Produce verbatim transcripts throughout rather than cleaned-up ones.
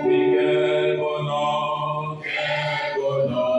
Quel beau nom, quel beau nom.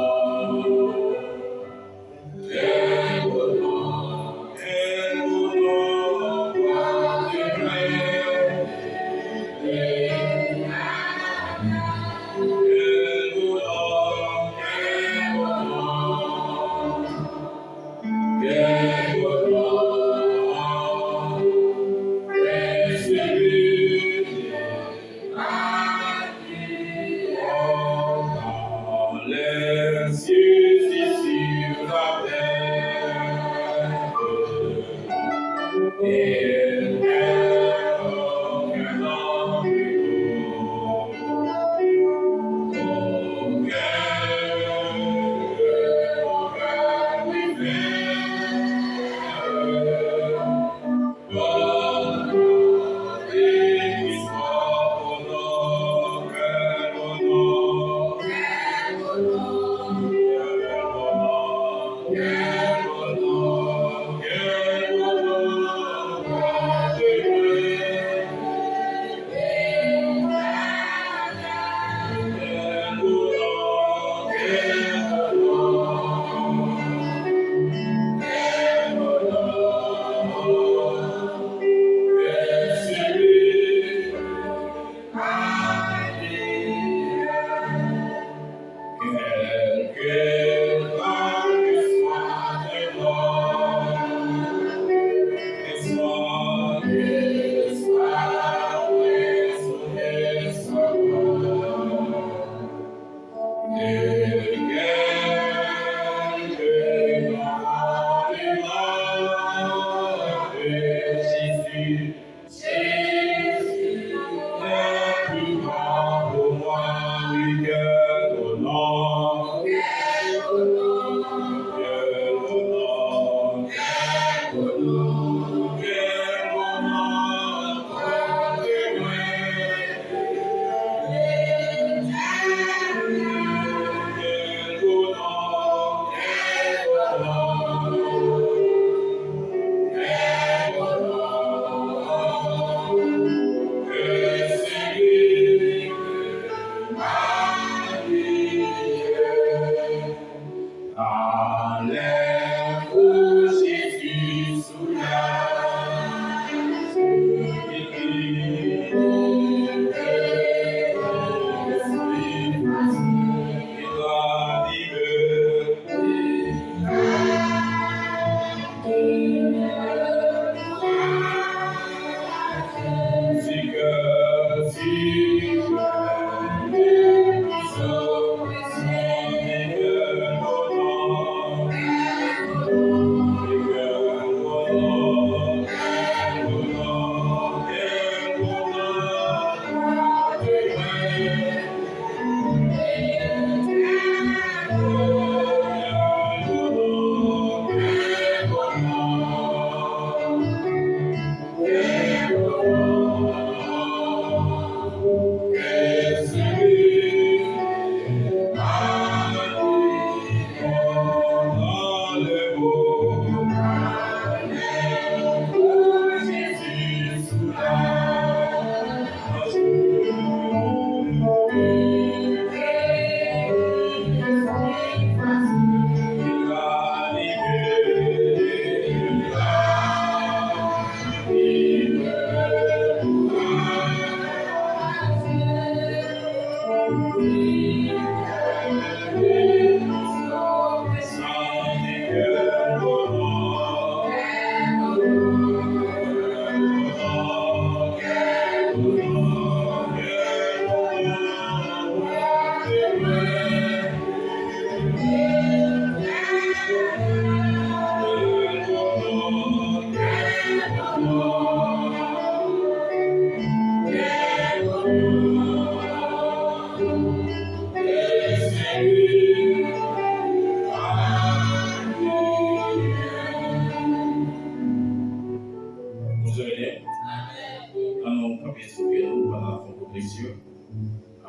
Ann nou kanpe sou pye nou pandan n ap fè yon kout leksyon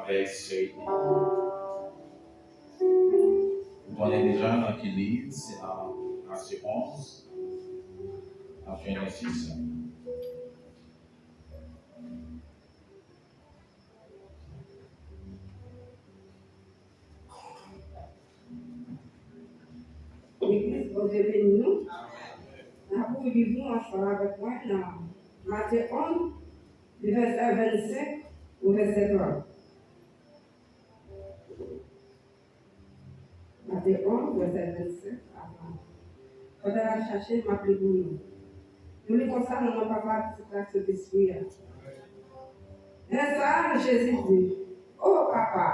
avèk sè Eddy. Ou konnen deja nan ki liv, se nan Matthieu onze, nan vèsè sis. Bondye beni nou. N ap ouvri Bib nou ansanm avèk mwen nan Matye onz, li vèsè vennsenk ou vèsè trant. Matye onz, vèsè vennsenk a trant. Pandan n ap chache, m ap li pou nou. Nou li konsa nan non Papa, Pitit la, Sentespri a. Lè sa a, Jezi di, O Papa,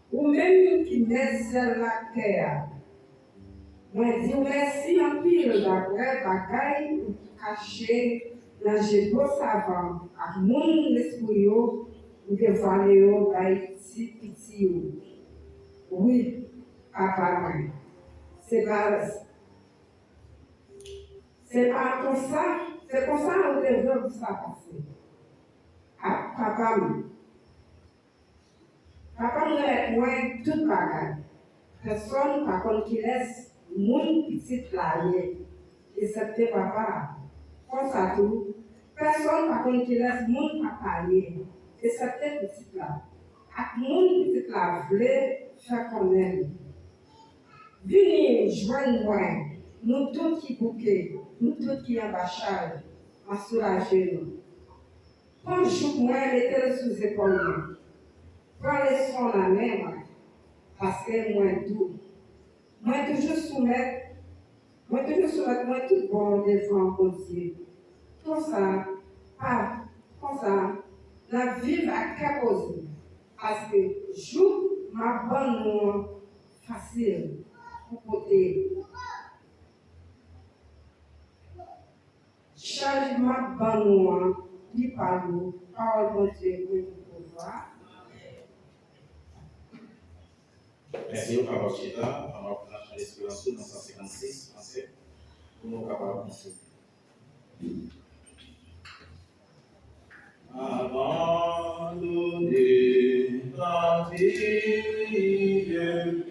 ou menm ki mèt syèl la ak tè a, mwen di w mèsi anpil daprè bagay ou kache nan je gwo savan ak moun lespri yo, ou devwale yo bay ti piti yo. Wi, Papa mwen. Se pa, se pa konsa, se konsa ou te vle pou sa pase. A, Papa m. Papa m remèt mwen tout bagay. Pèsonn pa konn kilès moun Pitit la ye, eksepte Papa a. Konsa tou, pèsonn pa konn kilès moun Papa a ye, eksepte Pitit la, ak moun Pitit la vle fè konnen l. Vini jwenn mwen, nou tout ki bouke, nou tout ki anba chaj, m a soulaje nou. Pran jouk mwen, mete l sou zepòl mwen. Pran leson nan men mwen, paske mwen dou. Mwen toujou soumèt, mwen toujou soumèt mwen tout bon devan Bondye. Konsa, pa, konsa, n ap viv ak kè poze, paske jouk m ap ban nou an fasil pou pote. Chaj m ap ban nou an, li pa lou. Pawòl Bondye gen pou pouvwa. Mèsi, nou kapab chita. Ann ap pran chan esperans ou nan san senkannsis, franse, pou nou kapab avanse. Abandonné dans tes yeux,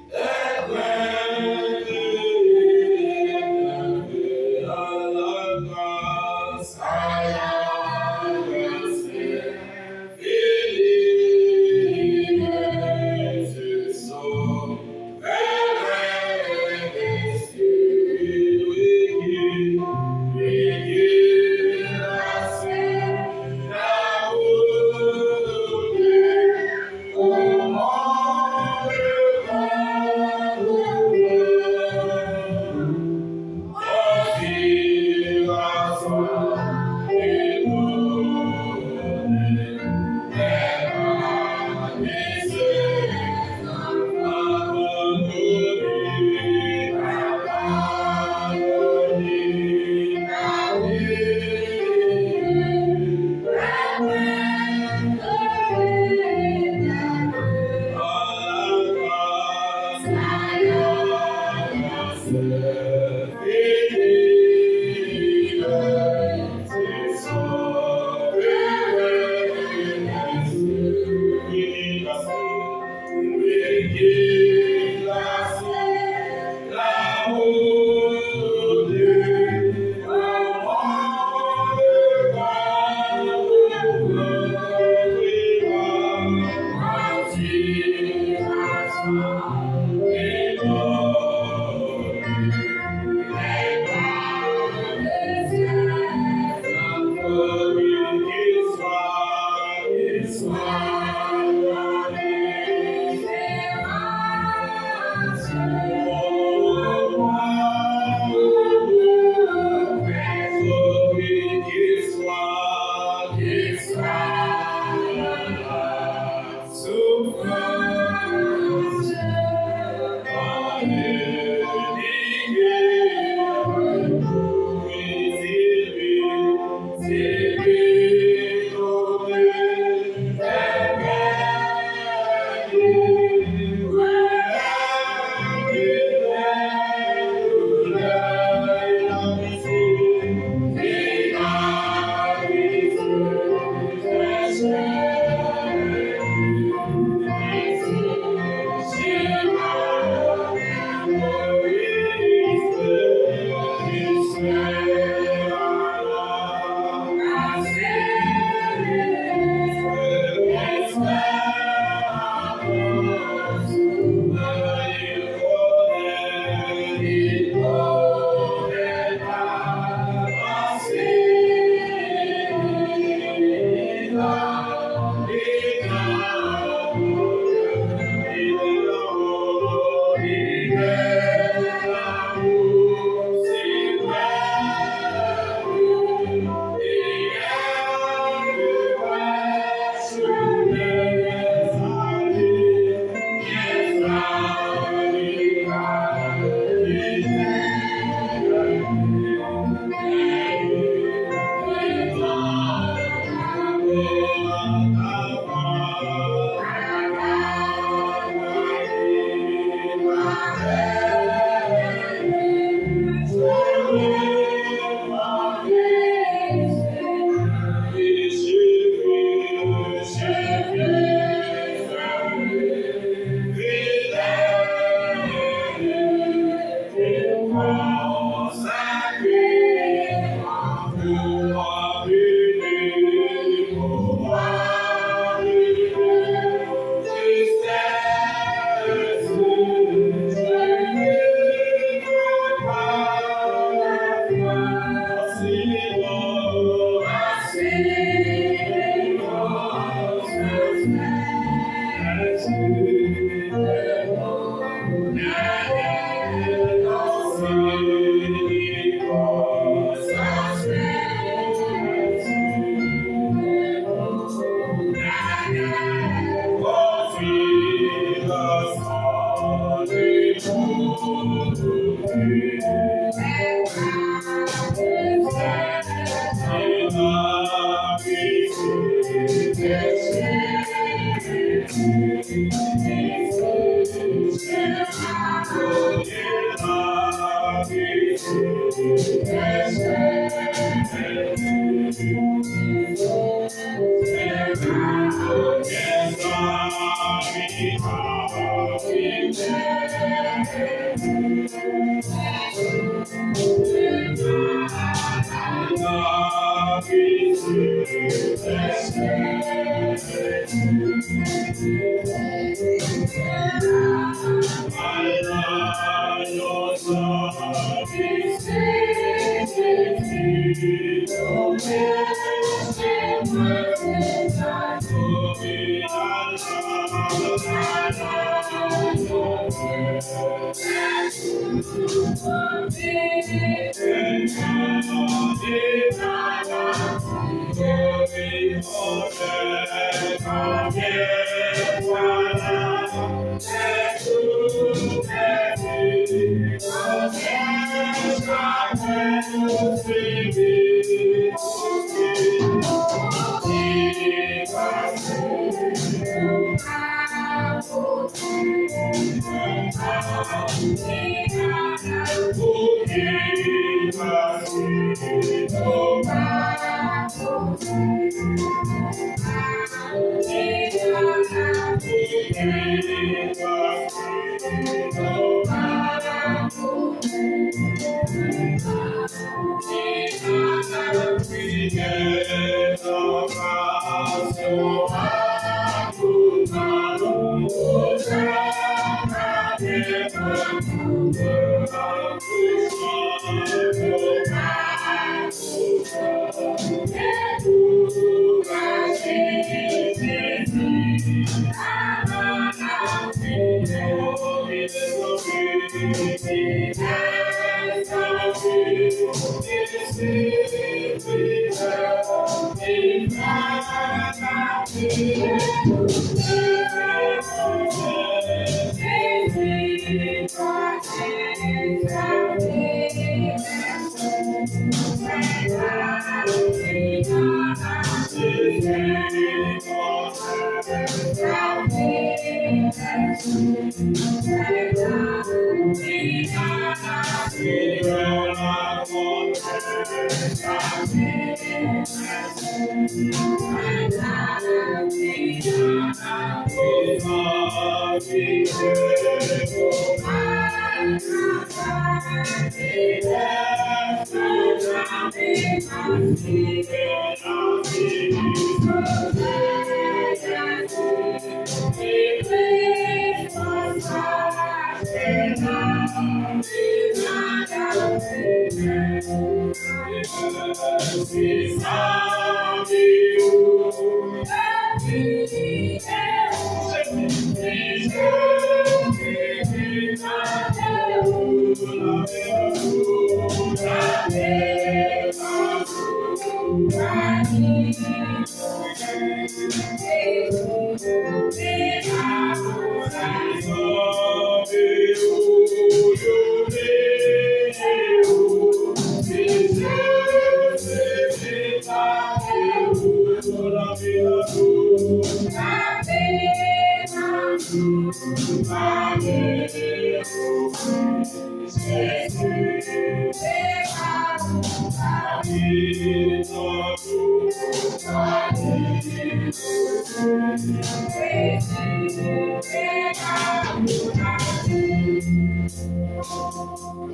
tes craintes et à la grâce, à la grâce.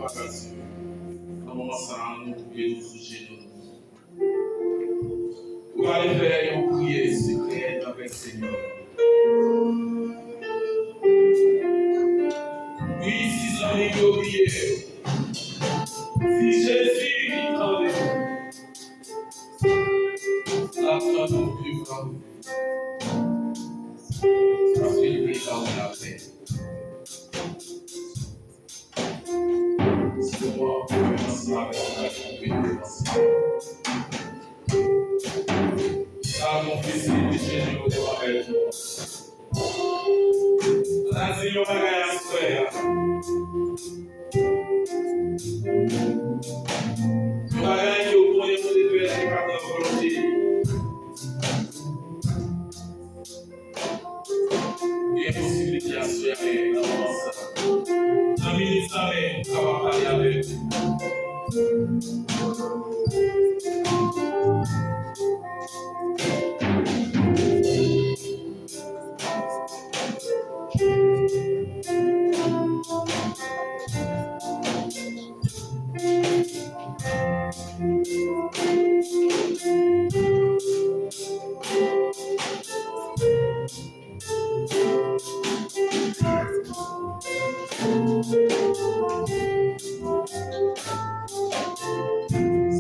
Papa Dye, nan moman sa a, nou leve nou sou jenou nou. Ou pral fè yon priyè sekrè avèk Senyè. Wi, si zanmi yo bliye, si Jezi vin tande, l ap tande w viv kanmenm. Paske li Leta w lapè. Se moman pou mwen ansanm avèk nou, pou mwen ansanm. Sa a konfese peche nou yo devan Pè nou. Ann al di yon bagay aswè a. Yon bagay ke w konnen pou te fè, se pa nan volonte li. Gen posiblite aswè a, men nan moman sa, nan minit sa, men ou kapab pale avèk li.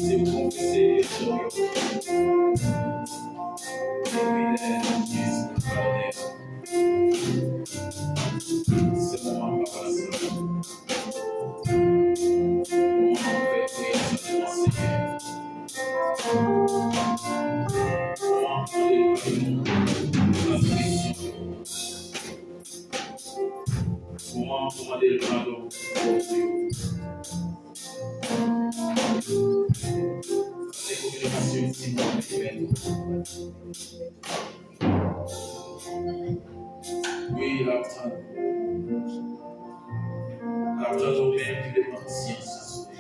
Se pou konfese peche w yo. Epi lè Jezi padone w, se moman papa sa. Moman pou fè priyè sa devan Senyè. Moman pou mande l padon pou transgresyon yo. Moman pou mande l padon pou fòt yo. Sa se kominikasyon entim mwen avèk Mèt ou. Wi, l ap tann ou. L ap tann ou menm ki te pran konsyans aswè.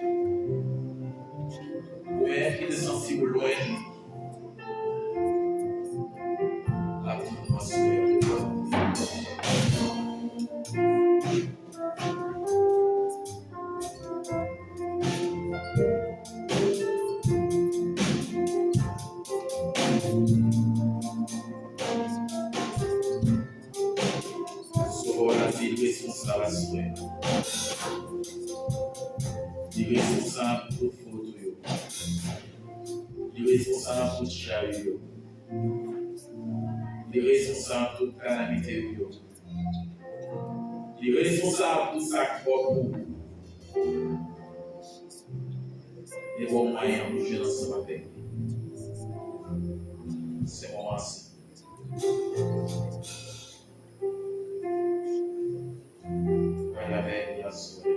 Ou menm ki te santi w lwen li. L ap tann ou aswè. Sovè w la di l responsab aswè. Li responsab pou tout fot ou yo. Li responsab pou tout chay ou yo. Li responsab pou tout kalamite ou yo. Li responsab pou sa k twòp pou ou. E ba w mwayen pou jwenn ansanm avèk li. Se moman sa. Pale avèk li aswè.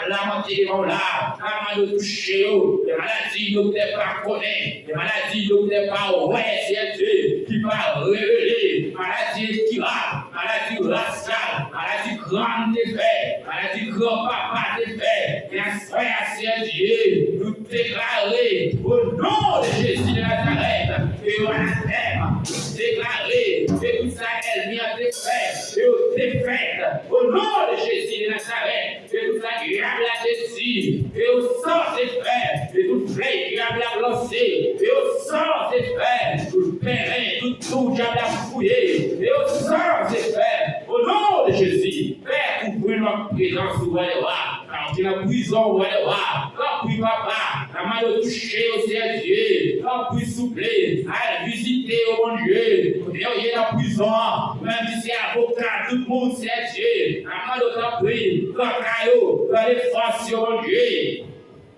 Lamante devan w la, lamande w touche yo. Lè maladi doktè pa konnen, lè maladi doktè pa wè, Seyè Dye, ki pa revele, maladi enkirab, maladi rasyal, maladi grann te fè, maladi granpapa te fè. Men aswè a, Seyè Dye, nou deklare, o non de Jezi de Nazarèt, ke yo anatèm. Nou deklare ke tout sa ènmi an te fè, ke yo defèt. O non de Jezi de Nazarèt, ke tout sa dyab la te di, ke yo sanse fè, ke tout flèch dyab la lanse, ke yo sanse fè, tout pèlen, tout twou dyab la fouye, ke yo sanse fè. O non de Jezi, Pè, kouvri nou ak prezans ou, Wa dè wa. Sa ki nan prizon, Wa dè wa. Tanpri, Papa, n ap mande w touche yo, Seyè Dye. Tanpri, souple, al vizite yo, Bondye. Kote yo ye nan prizon an, ou menm ki se avoka tout moun, Seyè Dye, n ap mande w, tanpri, pran ka yo, pran defans yo, Bondye.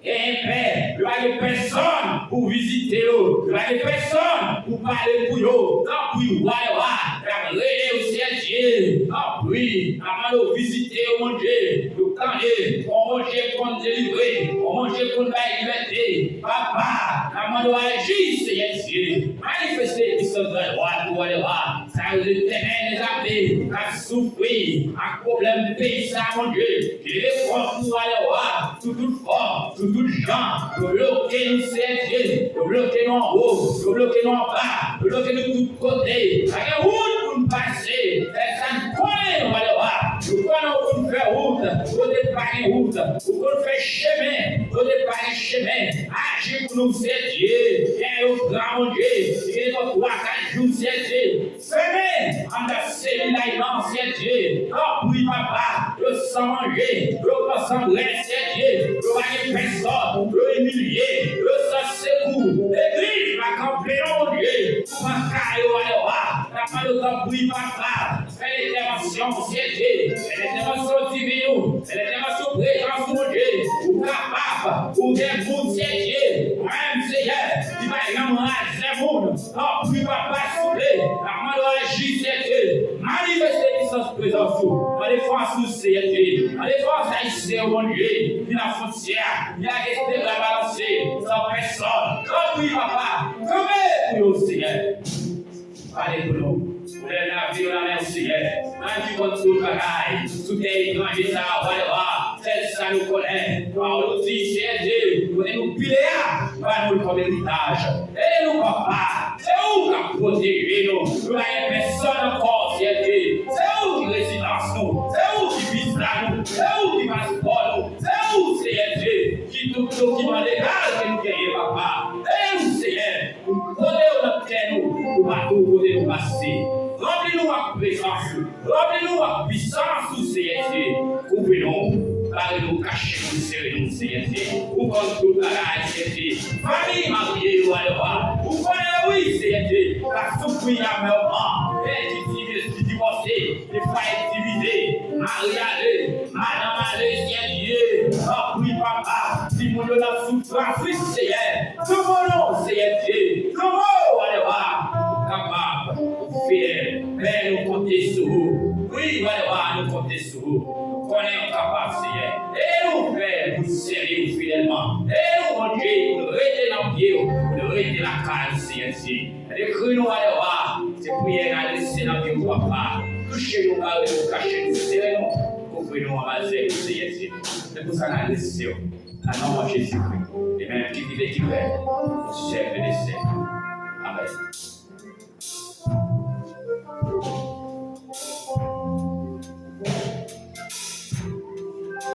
Genyen pè, yo pa gen pèsonn pou vizite yo, yo pa gen pèsonn pou pale pou yo. Tanpri, Wa dè wa, n ap rele w, Seyè Dye. Tanpri, n ap mande w vizite yo, Bondye. Yo tande, yon Bondye konn delivre, yon Bondye konn bay libète. Papa, n ap mande w aji, Seyè Dye. Manifeste Nan lwa tou, Wadèwa, sa yo rele tènèb dezame k ap soufri ak pwoblèm peyi sa, Bondye. Leve kont nou, Wadèwa, sou tout fòm, sou tout jan. Yo bloke nou, Seyè Dye. Yo bloke nou anwo, yo bloke nou anba, yo bloke nou tout kote. Pa gen wout pou n pase. Pèsonn konnen, Wadèwa. Yo konnen ou konn fè wout kote pa gen wout. Ou konn fè chemen kote pa gen chemen. Aji pou nou, Seyè Dye. Kè yo gran, Bondye. Si gen yon twa, kat jou, Seyè Dye. Fèmen anndan selil la, Seyè Dye. Tanpri, papa. Yo san manje. Yo pran san rès, Seyè Dye. Yo pa gen pèsòn. Yo imilye. Yo san sekou. Legliz pa kanpe non, Bondye. Pou pran ka yo, Wadèwa. N ap mande w tanpri, papa. Fè entèvansyon, Seyè Dye. Fè entèvansyon divin ou. Fè entèvansyon prezans ou, Bondye. Ou kapab. Ou gen moun, Seyè Dye. Ou menm, Seyè, ki pa janm razè moun. Tanpri, papa, souple. N ap mande w aji, Seyè Dye. Manifeste pisans prezans ou. Mande fòs ou, Seyè Dye. Mande fòs Ayisyen yo, Bondye. Ki nan fwontyè a. Ki lage te bra balanse. San pèsòn. Tanpri, papa. Kanpe pou yo, Seyè. Pale pou nou. Ou lè lavi yo nan men w, Seyè. Mwen ki konn tout bagay sou tè etranje sa a, Wadèwa, sèl sa nou konnen. Pawòl ou di, Seyè Dye, kote nou pile a, ban nou l kòm eritaj. Ede nou, papa. Se ou k ap pwoteje nou. Nou pa gen pèsòn ankò, Seyè Dye. Se ou ki rezidans nou. Se ou ki viza nou. Se ou ki paspò nou. Se ou, Seyè Dye, ki tout dokiman legal ke nou genyen, papa. Ede nou, Seyè. Pote yo nan tè nou, toupatou kote nou pase. Ranpli nou ak prezans ou, ranpli nou ak pisans ou, Seyè Dye. Kouvri nou, bare nou, kache nou, sere nou, Seyè Dye. Ou konn tout bagay, Seyè Dye. Fanmi marye yo, Wadèwa. Ou konnen yo, wi, Seyè Dye. K ap soufri amèman, pèdi, divòse, divòse, fwaye divize, mari ale, madanm ale, Seyè Dye. Tanpri, papa, timoun yo nan soufrans, wi, Seyè. Touvo nou, Seyè Dye. Touvo, Wadèwa. Ou kapab, ou fidèl. Men nou konte sou ou. Wi, Wadèwa, nou konte sou ou. Nou konnen ou kapab, Seyè. Ede nou fè pou n sèvi ou fidèlman. Ede nou, Bondye, pou n rete nan pye w, pou n rete lakay ou, Seyè Dye. Dekri nou, Wadèwa. Se priyè n adrese nan pye w, papa. Touche nou, bare nou, kache nou, sere nou. Kouvri nou anba zèl ou, Seyè Dye. Se pou sa n adrese w. Nan non Jezikri, li menm ki viv e ki règne pou syèk de syèk. Amèn.